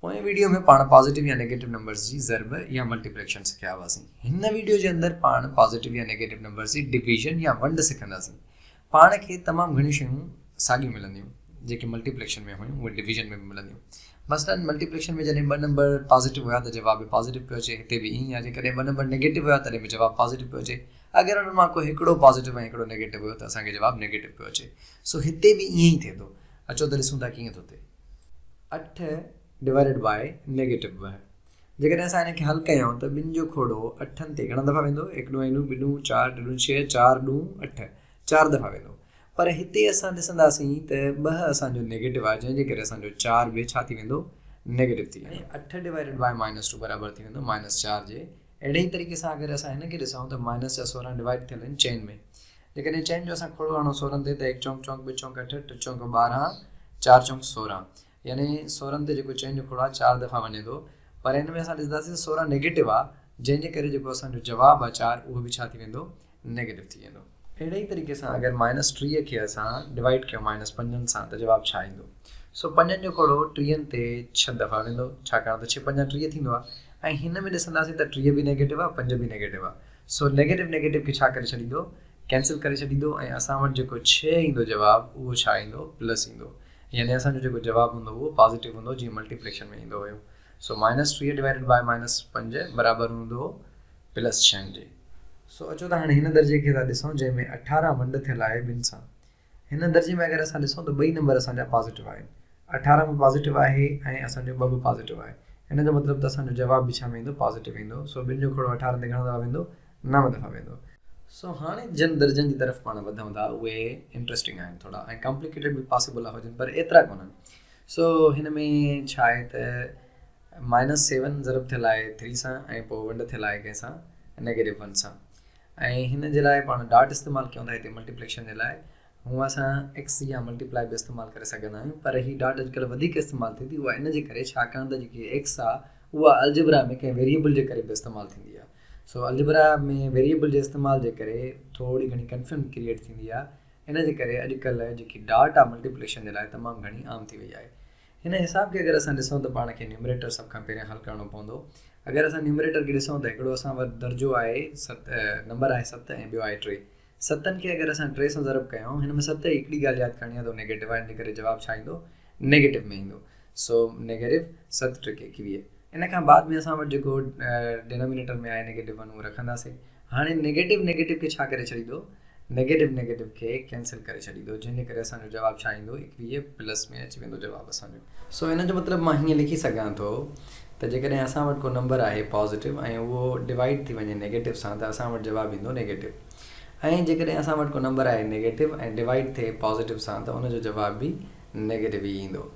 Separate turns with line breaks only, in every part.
پوئين ويڊيو ۾ پاڻ پازيٽو يا نيگيٽو نمبرز جي ضرب يا ملٽيپليڪشن سکيا هئاسين. هن ويڊيو جي اندر پاڻ پازيٽو يا نيگيٽو نمبرز جي ڊويزن يا ونڊ سکنداسين. پاڻ کي تمام گهڻيون شيون ساڳيون ملنديون جيڪي ملٽيپليڪشن ۾ هيون اهي ڊويزن ۾ به ملنديون. مثلاً ملٽيپليڪشن ۾ جڏهن ٻه نمبر پازيٽو هيا ته جواب به پازيٽو پيو اچي هتي به ائين ئي آهي جيڪڏهن ٻه نمبر نيگيٽو هيا تڏهن به جواب پازيٽو پيو اچي اگر انهن مان ڪو هڪڙو پازيٽو ۽ هڪڙو نيگيٽو هيو ته اسان کي جواب نيگيٽو پيو اچي. سو هتي به ائين ئي ٿئي ٿو. اچو ته ڏسون ٿا ڪيئن ٿو ٿئي. اٺ ڊوائيڊيڊ باء نيگيٽو ٻه. جيڪڏهن اسان هن کي حل ڪيون ته ٻن جو کوڙو اٺن تي گهڻا دفعا ويندو؟ هڪ ڏون ۽ ٻه ڏون چار، ٽي ڏون ڇهه، چار ڏون اٺ، چار دفعا ويندو. پر هتي اسان ڏسنداسين ته ٻه اسان جو نيگيٽو آهي جنهن جي ڪري اسان جو چار به ڇا ٿي ويندو؟ نيگيٽو ٿي ويندو. اٺ ڊوائيڊيڊ باء مائنس ٽو برابر ٿي ويندو مائنس چار جي. اهڙي ئي طريقي سان اگر اسان هن کي ڏسون ته مائنس جا 16 ڊوائيڊ ٿيل آهن چئن ۾. جيڪڏهن چئن جو اسان کوڙو آڻون 16 تي ته هڪ چونڪ چونڪ ٻه چونڪ اٺ، ٽي چونڪ 12، چار چونڪ 16 يعني 16 تي جيڪو چئن جو کوڙو آهي چار دفعا وڃي ٿو پر هن ۾ اسان ڏسنداسين ته 16 نيگيٽو آهي جنهن جي ڪري جيڪو اسان جو جواب آهي چار اهو به ڇا ٿي ويندو نيگيٽو ٿي ويندو. اهڙي ئي طريقي سان اگر مائنس 30 کي اسان ڊوائيڊ ڪيون مائنس پنجن سان ته جواب ڇا ايندو؟ سو پنجن جو کوڙو ٽيهن تي ڇهه دفعا ويندو ڇاڪاڻ ته ڇهه پنجا 30 ٿيندو آهي ۽ هن ۾ ڏسنداسين ته 30 به نيگيٽو آهي پنج به نيگيٽو آهي سو نيگيٽو نيگيٽو کي ڇا ڪري ڇڏيندو ڪينسل ڪري ڇڏيندو ۽ اسان وٽ جيڪو ڇهه ايندو جواب اهو ڇا ايندو پلس ايندو يعني اسان جو جيڪو جواب هوندو اهو پازيٽو هوندو جيئن ملٽيپليڪشن ۾ ايندو هيو سو مائنس 30 ڊوائيڊيڊ باء مائنس پنج برابر هوندو پلس ڇهن جي. سو اچو ته هاڻي هن درجي کي ٿا ڏسون جنهن ۾ 18 ونڊ ٿيل آهي ٻن سان. هن درجي ۾ اگر اسان ڏسون ته ٻئي نمبر اسان جا پازيٽو آهن. 18 به پازيٽو آهي ۽ اسان جو ٻه به پازيٽو آهي. ان جو مطلب ته اسان جو جواب به ڇا ۾ ايندو پازيٽو ايندو. سو ٻن جو کوڙو 18 تي گهڻا دفعا ويندو؟ نو دفعا ويندو. سو هاڻي جن درجن جي طرف پاڻ وڌون ٿا اهي انٽريسٽنگ آهن ٿورا ۽ ڪامپليڪيٽيڊ به پاسيبل هجن پر ايترا ڪونهن. سو هن ۾ ڇا آهي ته مائنس سيون ضرب ٿيل آهي ٿري سان ۽ پوء ونڊ ٿيل آهي ڪنهن سان نيگيٽو ون سان ۽ هن جي لاء پاڻ ڊاٽ استعمال ڪيون ٿا هتي ملٽيپليڪشن جي لاء هونء اسان ايڪس يا ملٽيپلائي به استعمال ڪري سگهندا آهيون پر هي ڊاٽ اڄڪلهه وڌيڪ استعمال ٿئي ٿي اها ان جي ڪري ڇاڪاڻ ته جيڪي ايڪس آهي اها الجبرا ۾ ڪنهن ويريبل جي ڪري به استعمال ٿيندي آهي سو الجبرا ۾ ويريبل جي استعمال جي ڪري ٿوري گهڻي ڪنفيوزن ڪريئيٽ ٿيندي آهي ان جي ڪري اڄڪلهه جيڪي ڊاٽ آهي ملٽيپليڪشن جي لاء تمام گهڻي عام ٿي وئي آهي هن حساب کي اگر اسان ڏسون ته پاڻ کي نيومريٽر سڀ کان پهريان حل ڪرڻو پوندو. اگر اسان نيومريٽر کي ڏسون ته هڪڙو اسان وٽ درجو آهي ست نمبر آهي ست ۽ ٻيو آهي ٽي. ستن کي اگر اسان ٽي سان ضرب ڪيون هن ۾ ست هڪڙي ڳالهه ياد ڪرڻي آهي ته نيگيٽو آهي ان جي ڪري جواب ڇا ايندو نيگيٽو ۾ ايندو سو نيگيٽو ست ٽي 21. ان کان بعد ۾ اسان وٽ جيڪو ڊينومينيٽر ۾ آهي نيگيٽو ون اهو رکنداسين. هاڻي نيگيٽو نيگيٽو کي ڇا ڪري ڇڏيندو نيگيٽو نيگيٽو کي ڪينسل ڪري ڇڏيندو جنهن جي ڪري اسان جو جواب ڇا ايندو 21 پلس ۾ اچي ويندو جواب اسان جو. سو ان جو مطلب مان هيئن لکي سگهان ٿو ته جيڪڏهن اسان وٽ ڪو نمبر آهي پازيٽو ۽ اهو ڊوائيڊ ٿي وڃي نيگيٽو سان ته اسان وٽ جواب ايندو نيگيٽو ۽ جيڪڏهن اسان وٽ ڪو نمبر آهي نيگيٽو ۽ ڊوائيڊ ٿئي پازيٽو سان ته ان جو جواب به نيگيٽو ئي ايندو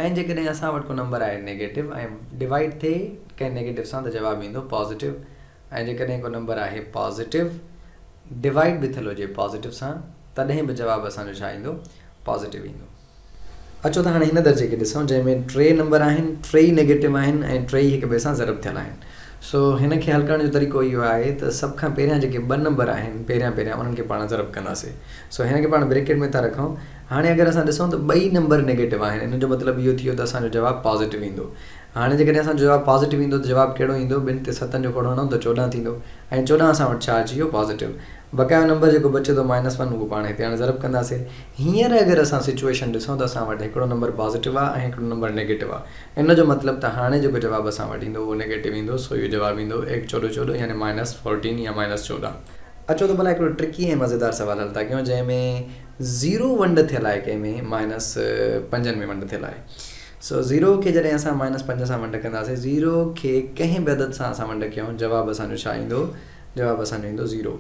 ۽ جيڪڏهن اسان وٽ ڪو نمبر آهي نيگيٽو ۽ ڊوائيڊ ٿئي ڪنهن نيگيٽو سان ته جواب ايندو پازيٽو ۽ جيڪڏهن ڪو نمبر آهي پازيٽو ڊوائيڊ به ٿيل هجي پازيٽو سان تڏهن به جواب اسان جو ڇا ايندو پازيٽو ايندو. اچو ته هاڻي هن درجي کي ڏسون جنهن ۾ ٽي نمبر آهن ٽي ئي نيگيٽو آهن ۽ ٽي ئي هڪ ٻئي سان ضرب ٿيل آهن سو هن کي حل ڪرڻ جو طريقو اهو آهي ته سڀ کان پهريان جيڪي ٻه نمبر آهن پهريان پهريان انهن کي پاڻ ضرب ڪنداسين سو هن کي پاڻ بريڪيٽ ۾ ٿا رکون هاڻي اگر اسان ڏسون ته ٻئي نمبر نيگيٽو آهن ان جو مطلب اهو ٿي ويو ته اسان جو جواب پازيٽو ايندو هاڻي جيڪڏهن اسان جو جواب پازيٽو ايندو ته جواب ڪهڙو ايندو؟ ٻن تي ستن جو کوڙو هڻون ته 14 ٿيندو ۽ 14 اسان وٽ ڇا اچي ويو؟ پازيٽو. بقايو نمبر جيڪو بچي ٿو مائنس ون اهو پاڻ هتي هاڻي ضرب ڪنداسين. هينئر اگر اسان سچوئيشن ڏسون ته اسان وٽ هڪڙو نمبر پازيٽو آهي ۽ هڪڙو نمبر نيگيٽو آهي. ان جو مطلب ته هاڻي جيڪو جواب اسان وٽ ايندو اهو نيگيٽو ايندو سو اهو جواب ايندو ايڪ چوڏهن چوڏهن يعني مائنس فورٽين يا مائنس 14. اچو ته ڀلا هڪڙو ٽرڪي ۽ مزيدار سوال حل ٿا ڪيون جنهن ۾ زيرو ونڊ ٿيل آهي ڪنهن ۾ مائنس پنجن ۾ ونڊ ٿيل آهي. سو زيرو کي جڏهن اسان مائنس پنج سان ونڊ ڪنداسين زيرو کي ڪنهن به عدد سان اسان ونڊ ڪيون جواب اسان جو ڇا ايندو جواب اسان جو ايندو زيرو.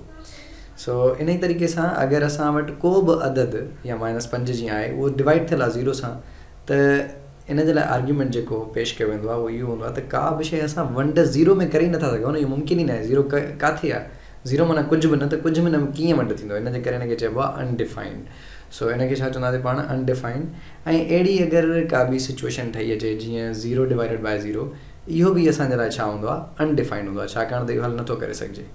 سو انهي طريقي سان اگر اسان وٽ ڪو به عدد يا مائنس پنج جيئن آهي اهو ڊوائيڊ ٿيل آهي زيرو سان ته ان جي لاء آرگيومينٽ جيڪو پيش ڪيو ويندو آهي اهو اهو هوندو آهي ته ڪا به شيء اسان ونڊ زيرو ۾ ڪري ئي نٿا سگهون نه اهو ممڪن ئي ناهي زيرو ڪاٿي آهي زيرو معنيٰ ڪجهه به نه ته ڪجهه به نه ڪيئن ونڊ ٿيندو ان جي ڪري ان کي چئبو آهي انڊيفائنڊ. سو ان کي ڇا چونداسين پاڻ انڊيفائنڊ ۽ اهڙي اگر ڪا ٻي سچوئيشن ٺهي اچي جيئن زيرو ڊوائيڊيڊ باء زيرو اهو به اسان جي لاء ڇا هوندو آهي انڊيفائنڊ هوندو آهي ڇاڪاڻ ته اهو حل نٿو ڪري سگهجي.